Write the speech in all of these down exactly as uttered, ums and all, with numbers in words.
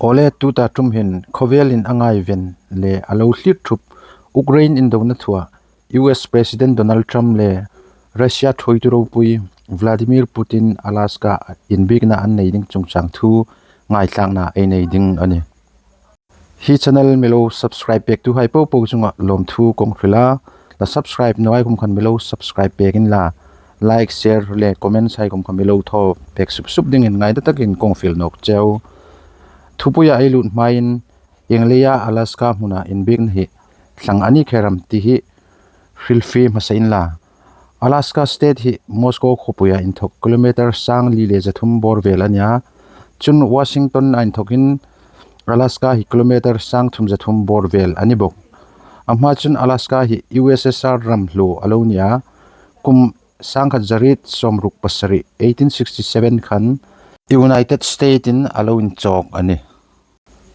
Awle, tuta ṭum hin khawvelin a ngaiven le a lo thlir thup Ukraine indona thua U S President Donald Trump le Russia thuoitu ropui Vladimir Putin Alaska inbiekna an nei ding chungchang thu ngaithlakna ei nei ding a nih. Hi channel mi lo subscribe pektuhai popo chunga lawmthu kong hril a, la subscribe nawhai khom khan mi lo subscribe pek inla, like, share le comments hai khom khan mi lo thaw pek sup sup dingin ngaina takin kong fiel nawk cheu. Thupuia ei lut hmain, ieng leia Alaska hmuna inbiekna hi thlang a ni kher am ti hi hrilfie hmasa inla. Alaska State hi Moscow khawpuia inthok kilometer sang li le zathum bawr vel a nia. Chun Washington a inthokin Alaska hi kilometer sang thum zathum bawr vel a ni bawk. A hma chun Alaska hi U S S R ram hluo a lo nia. Kum sangkhat zariet sawmruk pasari, eighteen sixty seven khan United States in a lo inchawk a nih.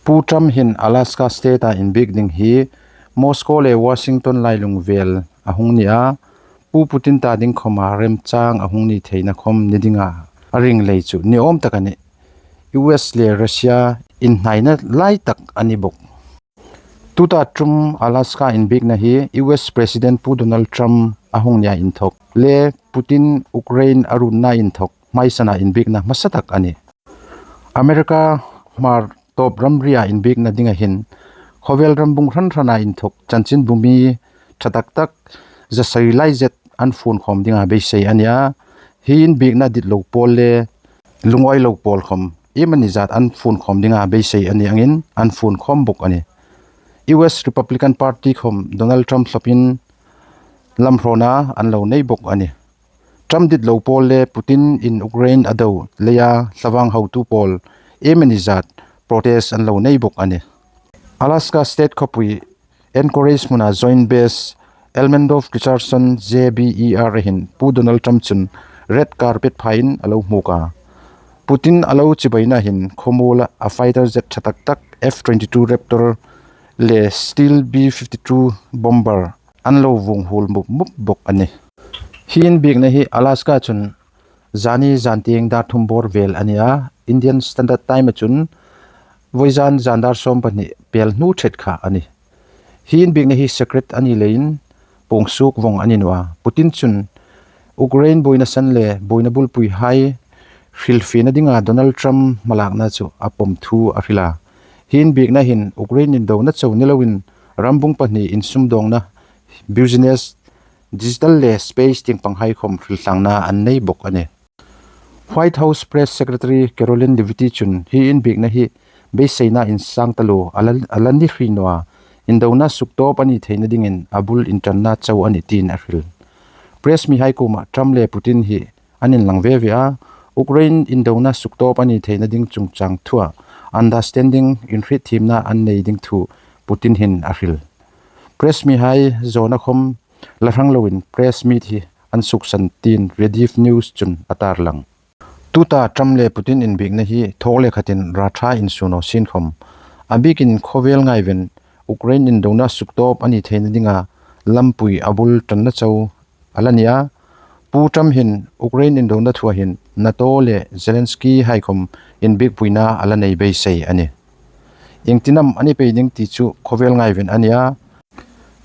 Pu Trump hin Alaska State-a inbiek ding hi Moscow le Washington lailung vel a hung ni a, Pu Putin ta ding khoma remchang a hung ni theina khom ni dinga a ring lei chu ni awm tak a nih. U S le Russia inhnaina lai tak a ni bawk. Tuta ṭum Alaska inbiekna hi U S President Pu Donald Trump a hung nia inthok le Putin Ukraine a runna inthok hmaisana inbiekna hmasa tak a nih. America Hmar tawp ramria inbiekna dinga hin khawvel rambung hran hrana inthok chanchinbu mi ṭha tak tak zasari lai zet an fun khawm dinga beisei a nia. Hi inbiekna dit lo pawl le lungawi lo pawl khom iemani zat an fun khawm dinga beisei a ni angin an fun khawm bawk a nih. U S Republican Party khom Donald Trump hlawpin lamhrawna an lo nei bawk a nih. Trump dit lo pawl le Putin in Ukraine a do leia thlavang hotu pawl iemani zat protest an lo nei bawk a nih. Alaska State khawpui Anchorage hmuna Joint Base Elmendorf Richardson J B E R hin Pu Donald Trump chun red carpet phain a lo hmuk a. Putin a lo chibaina hin khawmuola a fighter jet ṭha tak tak F twenty two Raptor le Stealth B fifty two bomber an lo vung hul mup mup bawk a nih. Hi inbiekna hi Alaska chun zani zantieng dar thum bawr vel a ni a, Indian Standard Time-a chun vawizan zan dar sawm pahni pel hnu ṭhet kha a nih. Hi inbiekna hi secret a ni leiin puong suok vawng a ni naw a. Putin chun Ukraine buoina san le buoina bulpuihai hrilfiena dinga Donald Trump hmalakna chu a pawm thu a hril a. Hi inbiekna hin Ukraine indona chau ni loin rambung pahni insumdawngna, business, digital le space tieng panghai khom hrilthlangna an nei bawk a nih. White House Press Secretary Karoline Leavitt chun hi inbiekna hi beiseina insang taluo a la, a la ni hri naw a, indona suktawp a ni theina dingin a bul inṭanna chau a nih tiin a hril. Press mihai kuoma Trump le Putin hi an inlang ve ve a, Ukraine indona suktawp a ni theina ding chungchang thua understanding, inhrietthiemna an nei ding thu Putin hin a hril. Press mihai zawna khom la hrang loin press meet hi an suksan tiin Rediff News chun a tarlang. Tuta Trump le Putin inbiekna hi thawk le khatin ra ṭha insuo naw sien khom, a biekin khawvel ngaiven Ukraine indona suktawp a ni theina dinga lampui a bul ṭanna chau a la ni a. Pu Trump hin Ukraine indona thua hin NATO le Zelensky hai khom inbiekpuina a la nei beisei a nih. Iengtin am a ni pei ding ti chu khawvel ngaiven a ni a.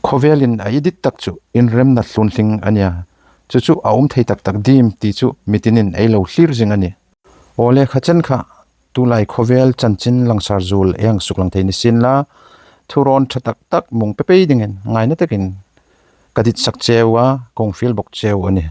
Khawvelin a idit tak chu inremna tlunhling a ni a. Chu chu a um thei tak tak dim ti chu mitinin ei lo thlir zing a nih. Awle, kha chen kha tulai khawvel chanchin langsar zuol ei hang suklang thei ni sien la, thurawn ṭha tak tak hmu pei pei dingin ngaina takin ka ditsak cheu a, kong fiel bawk cheu a nih.